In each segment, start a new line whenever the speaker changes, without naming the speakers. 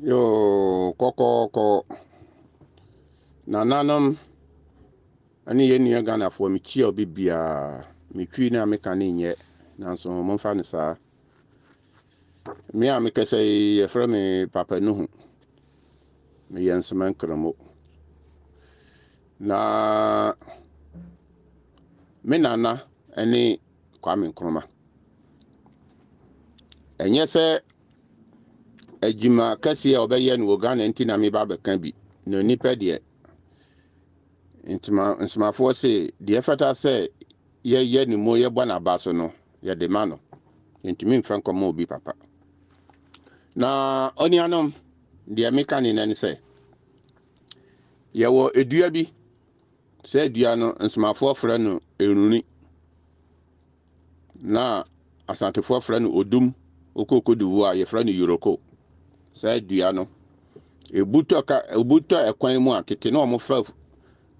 Yoo, kɔkɔɔkɔ. Nananom ne yɛn nua Ghanafoɔ, mekyia obi biara. Me twi no a meka no nyɛ, nanso momfa no saa. Me a mekasa yi, yɛfrɛ me Papa Nuhu. Meyɛ Nsema Nkramo. Na me nana ne Kwame Nkrumah. Ɛnyɛ sɛ adwuma kɛseɛ a ɔbɛyɛ no wɔ Ghana nti na meba abɛka bi. Na onipa deɛ, ntoma nsomafoɔ se deɛ ɛfata sɛ yɛyɛ ne mu yɛbɔ n'aba so no, yɛde ma no. Yɛntumi mfa nkɔma obi papa. Na onuanom, deɛ meka ne nɛ ne sɛ, yɛwɔ edua bi. Saa dua no, nsomafoɔ frɛ no eruni. Na Asantefoɔ frɛ no odum, wokɔ Koduvu a yɛfrɛ no yoroko. Saa dua no, ebu tɔ ka ebu tɔ ɛkwan mu a tete na wɔfa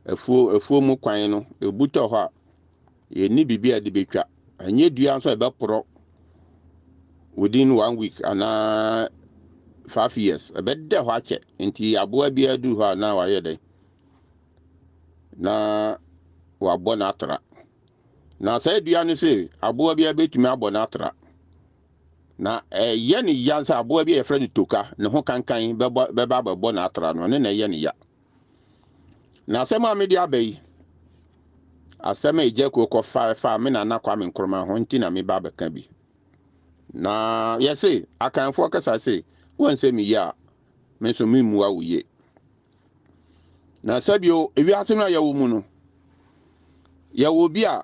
afuo afuo mu kwan no, ebu tɔ hɔ a yɛnni biribi a yɛde bɛtwa. Ɛnyɛ dua nso a ɛbɛporɔ within one week anaa 5 years. Ɛbɛda hɔ akyɛ. Nti aboa biara duru hɔ a na wayɛ dɛn? Na wabɔ no atra. Na saa dua no se aboa biara bɛtumi abɔ no atra. Na ɛyɛ ne ya sɛ aboa bi a yɛfrɛ no toka, ne ho kankan bɛbɔ bɛba abɛbɔ no atra no, ɛno na ɛyɛ ne ya. Na asɛm a mede aba yi, asɛm a Agya Kuo kɔfa ɛfa me nana Kwame Nkrumah ho nti na meba abɛka bi. Na yɛse, Akanfoɔ kasa se, wɔnsɛ me yie a, me nso memmua wo yie. Na sɛbio ewiase no a yɛwɔ mu no, yɛwɔ obi a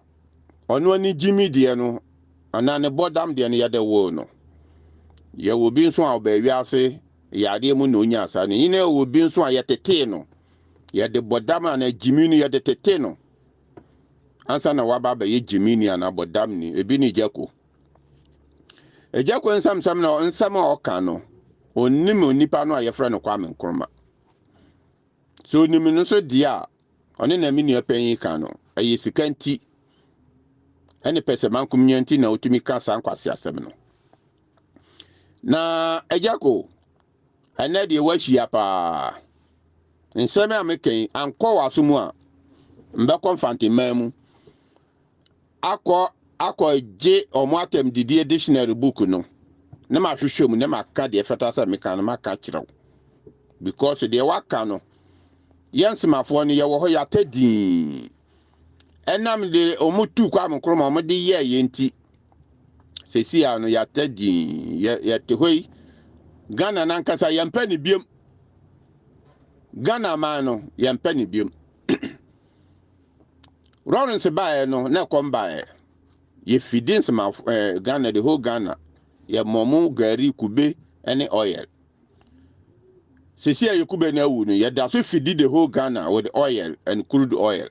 ɔno ani gyimi deɛ no anaa ne bɔdam deɛ no yɛde woo no. Yɛwɔ obi nso a ɔbaa wiase yadeɛ mu na ɔnyaa saa no. Nyina yɛwɔ obi nso a yɛtetee no, yɛde bɔdam anaa gyimi no yɛde tete no ansa na waba abɛyɛ gyimini anaa bɔdamni. Ebi ne Gyako. Gyako nsɛmsɛm na nsɛm a ɔka no, ɔnnim onipa no a yɛfrɛ no Kwame Nkrumah. Sɛ onim no nso deɛ a, ɔne na me nua panyin ka no, ɛyɛ sika nti ɛne pɛsɛmankomnya nti na otumi ka saa nkwaseasɛm no. Na agya ko, ɛnɛ deɛ woahyia paa. Nsɛm a meka yi, ankɔ w'aso mu a, mbɛkɔ Mfanteman mu. akɔ akɔgye wɔn atɛm didie dictionary book no na mahwehwɛ mu na maka deɛ ɛfata sɛ meka no maka kyerɛ wo, because deɛ waka no, yɛn nsemafoɔ no yɛwɔ hɔ yɛatɛ dii ɛnam de wɔn tu Kwame Nkrumah wɔn de yɛɛ yɛn nti sɛsi a no yɛatɛ dii yɛ yɛte hɔ yi. Ghana nankasa yɛmpɛ ne biom. Ghana man no yɛmpɛ ne biom. Lawrence baeɛ no na ɛkɔm baeɛ. Yɛfidi nsemafo Ghana, the whole Ghana. Yɛmɔ mo gari, kube ne oil. Sisi a yɛ kube no awu no, yɛda so fidi the whole Ghana with oil and crude oil.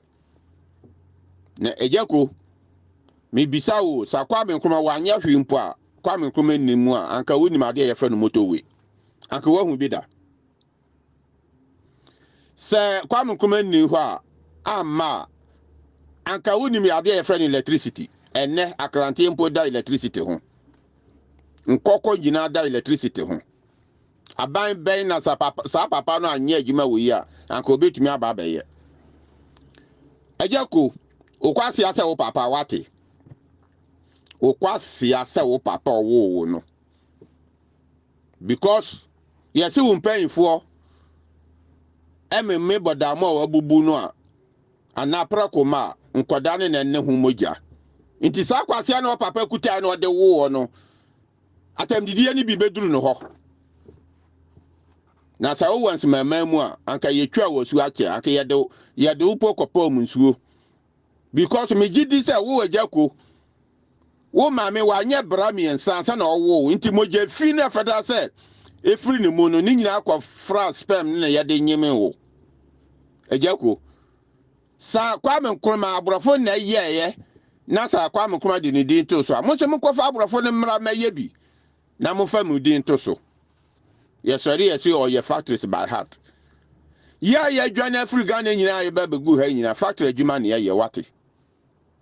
Na ɛgya ko, mebisa wo, sa Kwame Nkrumah wanyɛ hwee mpo a, Kwame Nkrumah nni mu a, anka wonim adeɛ a yɛfrɛ no motorway. Anka woahu bi da. Sɛ Kwame Nkrumah nni hɔ a, amma a, anka wonim adeɛ a yɛfrɛ no electricity. Ɛnnɛ, akranteɛ mpo da electricity ho. Nkɔkɔ nyinaa da electricity ho. Aban bɛn na saa papa, saa papa no anyɛ adwuma wɔ yi a, anka obetumi aba abɛyɛ. Agya ko, wokɔ asea sɛ wo papa, wate? Wokɔ asea sɛ wo papa ɔwoo wo no. Because yɛse wo mpanyinfoɔ ɛmeme bɔdaamo a wabubu no a anaa prɛko ma a nkwadaa ne na ne ho mogya. Nti saa kwasea na ɔpapa kutaa na ɔde woo no, atɛmdidie no bi bɛduru no hɔ. Na sɛ wowɔ nsemaman mu a, anka yɛtwa wɔ su akyɛ, anka yɛde yɛde wo po kɔpɔɔ mu nsuo. Because megye di sɛ wo agya ko, wo maame wanyɛ bra mmiɛnsa ansa na ɔwoo wo, nti mogya fi no ɛfata sɛ ɛfiri ne mu no ne nyinaa kɔ fra sperm no na yɛde nyeme wo. Agya ko, sa Kwame Nkrumah aborɔfo na ɛyɛɛyɛ na sa Kwame Nkrumah de ne din to so a, mo nso monkɔfa aborɔfo no mmra mɛyɛ bi na momfa mo din to so. Yɛsɔre yɛse ɔyɛ factories by heart. Yɛ a yɛadwane afiri Ghana nyinaa yɛba bɛgu ha nyinaa factory adwuma ne yɛyɛ wate.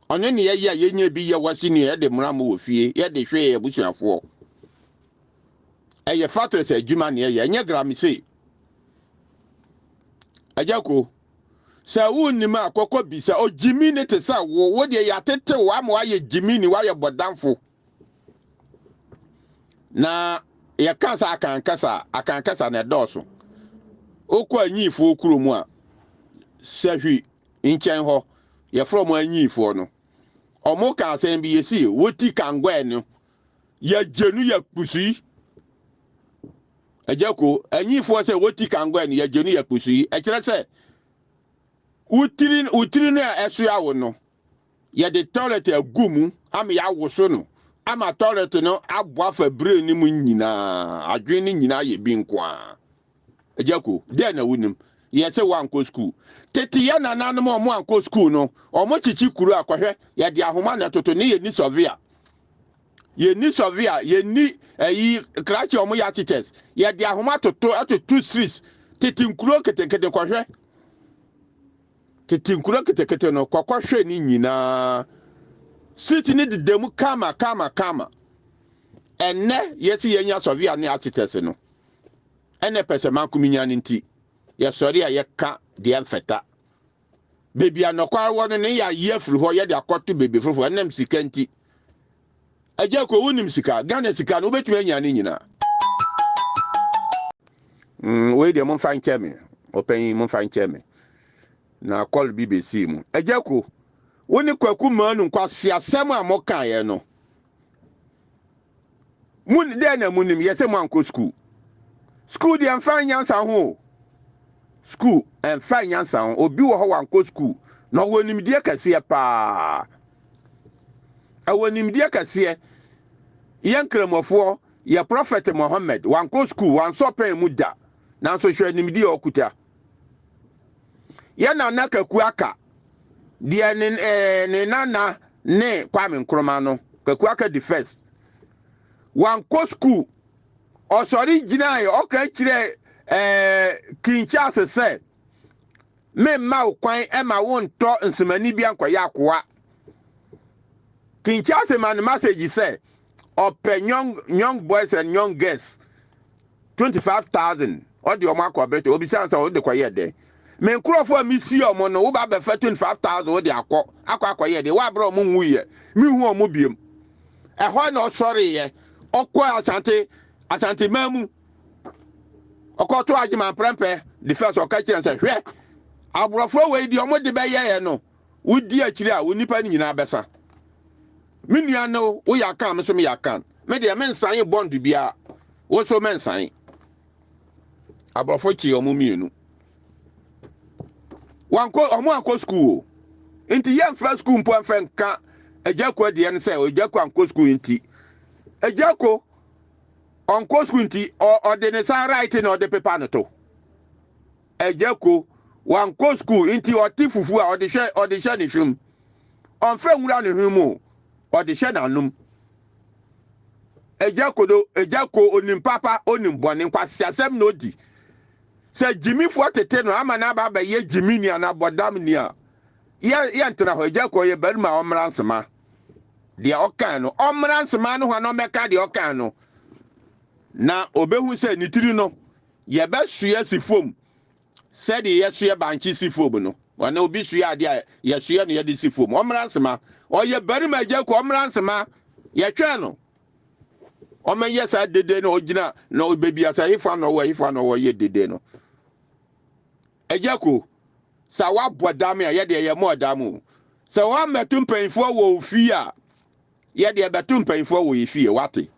Ɔno ne yɛyɛ a yɛnya bi yɛ wase ne yɛde mmara mo wɔ fie yɛde hwɛ yɛ abusuafoɔ. Ɛyɛ factories adwuma na ɛyɛ, ɛnyɛ gramisee. Agya ko, sɛ wonnim a kɔkɔ bisa. Ogyimi ne te sɛ wo, wo deɛ yɛatete wo ama woayɛ gyimi ni, woayɛ bɔdamfo. Na yɛka sɛ akankasa, akankasa na ɛdɔɔso. Wokɔ anyiifoɔ kuro mu a, sahwi nkyɛn hɔ, yɛfrɛ wɔn anyiifoɔ no. Wɔn ka asɛm bi yɛsi woti kangɔɛ no, yɛgye no yɛ kusui. Agya ko, anyifoɔ sɛ woti kangɔɛ no yɛgye no yɛ kusui. Ɛkyerɛ sɛ wotiri wotiri no a ɛsoa wo no, yɛde toilet agu mu ama yɛawoso no ama toilet no abɔ afa brain no mu nyinaa, adwene no nyinaa yɛ bi nko ara. Agya ko, dɛn na wonim? Yɛ sɛ woankɔ sukuu. Tete yɛ nananom a wɔn ankɔ sukuu no, wɔn kyekye kuro a kɔhwɛ, yɛde ahoma na ɛtoto ne yɛnni sɔvea. Yɛnni sɔvea, yɛnni ayi krakye a wɔn yɛ architects. Yɛde ahoma toto ɛtoto streets. Tete nkuro nketenkete kɔhwɛ. Tete nkuro nketenkete no kɔkɔ hwɛ ne nyinaa. Street ne deda mu kama kama kama. Ɛnnɛ yɛsi yɛnya sɔvea ne architects no. Ɛna pɛsɛmankominya no nti, yɛsɔre a yɛka deɛ mfɛta. Baabi a nɔkware wɔ no ne yɛayi afiri hɔ yɛde akɔto baabi foforɔ ɛnam sika nti. Agya ko wonim sika, Ghana sika no wobɛtumi anya ne nyinaa. Wei deɛ momfa nkyɛ me, ɔpanyin momfa nkyɛ me. Na kɔl bi bɛsii mu. Agya ko, wo ne Kwaku Manu nkwaseasɛm a mokaeɛ no, Mo dɛn na munim? Yɛ sɛ moankɔ sukuu. Sukuu deɛ mfa nyansa ho o. Sukuu ɛmfa nyansa ho. Obi wɔ hɔ wankɔ sukuu na ɔwɔ nimdeɛ kɛseɛ paa. Ɛwɔ nimdeɛ kɛseɛ. Yɛ nkramofoɔ, yɛ Prɔfɛt Mohammed, wankɔ sukuu, wansɔ pɛn mu da. Nanso hwɛ nimdeɛ a ɔkuta. Yɛ nana Kaku Aka, deɛ ne, eh, ne nana ne Kwame Nkrumah no, Kaku Aka di first. Wankɔ sukuu. Ɔsɔre gyinae, ɔka kyerɛ eh, King Charles sɛ, memma wo kwan ma wontɔ nsemani bi ankɔyɛ akoa. King Charles ma no message sɛ, ɔpɛ young, young boys and young girls. 25,000 ɔde wɔn akɔ Britain. Obisa sɛ ɔde kɔyɛ dɛn? Me nkurɔfoɔ a mesi wɔn no, woba abɛfa 25,000 wode akɔ akɔ akɔyɛ dɛn? Woabrɛ wɔn nwuiɛ, mehu wɔn biom. Ɛhɔ na ɔsɔreeɛ, ɔkɔ Asante Asanteman mu, ɔkɔto Agyeman Prɛmpɛ the first, ɔka kyerɛ sɛ hwɛ, aborɔfoɔ wei deɛ wɔn de bɛyɛɛ no, wodi akyire a wo nipa no nyinaa bɛsa. Me nua no, woyɛ akan, me nso meyɛ akan. Me deɛ mensan bond biara, wo nso mɛnsan. Aborɔfo kye wɔn mmienu. Wankɔ wɔn ankɔ sukuu o. Nti yɛmfa sukuu mpo mfa nka Agyako deɛ no sɛ Agyako ankɔ sukuu nti. Agyako ɔnkɔ sukuu nti ɔde ne san right na ɔde pepa no to. Agyako wankɔ sukuu nti ɔte fufu a ɔde hyɛ ɔde hyɛ ne hwem. Ɔmfa nwura ne hwem mu ɔde hyɛ n'anom. Agya kodo, agya ko, onim papa, onim bɔne, nkwaseasɛm na odi. Sɛ gyimifoɔ tete no ama no aba abɛyɛ gyimini anaa bɔdamni a, yɛ yɛntena hɔ. Agya ko ɔyɛ barima a ɔmmra nsema. Deɛ ɔkan no, ɔmmra nsema no hɔ na ɔmmɛka deɛ ɔkan no. Na obehu sɛ ne tiri no, yɛbɛsoa si fam sɛdeɛ yɛsoɛ bankye si fam no. Ɔne obi soɛ adeɛ a yɛsoɛ no yɛde si fam. Ɔmmra nsema. Ɔyɛ barima agya ko, ɔmmra nsema. Yɛtwɛn no. Ɔmmɛyɛ saa dede no ɔgyina na ɔbɛbi asɛ hefa na ɔwɔ hefa na ɔwɔ yɛ dede no. Agya ko, sɛ woabɔ dam a yɛdeɛ yɛmmɔɔ dam o. Sɛ woammɛto mpanyinfoɔ wɔ wo fie a yɛdeɛ bɛto mpanyinfoɔ wɔ yɛ fie wate.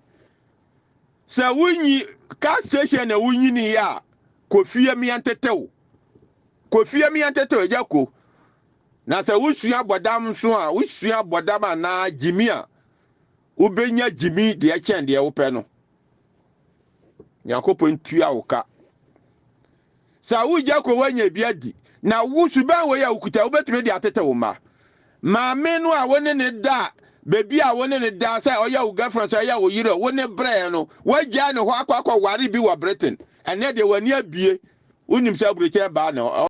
Sɛ wonyi car station na wonyini yɛ a kɔ fie meɛntetew. Kɔ fie meɛntetew agya ko. Na sɛ wosua bɔdam nso a wosua bɔdam anaa gyimi a wobɛnya gyimi deɛ kyɛn deɛ wopɛ no. Nyankopɔn ntua wo ka. Sɛ wogya kɔ woanya bi adi, na wo suban wei a wokuta wobɛtumi de atete wo mma. Maame no a wo ne ne da baabi a wo ne ne da sɛ ɔyɛ wo girlfriend sɛ ɔyɛ wo yere wo ne brɛɛ no woagyae ne hɔ akɔ akɔware bi wɔ Britain. Ɛnɛ deɛ w'ani abie wonim sɛ aburokyerɛ baa na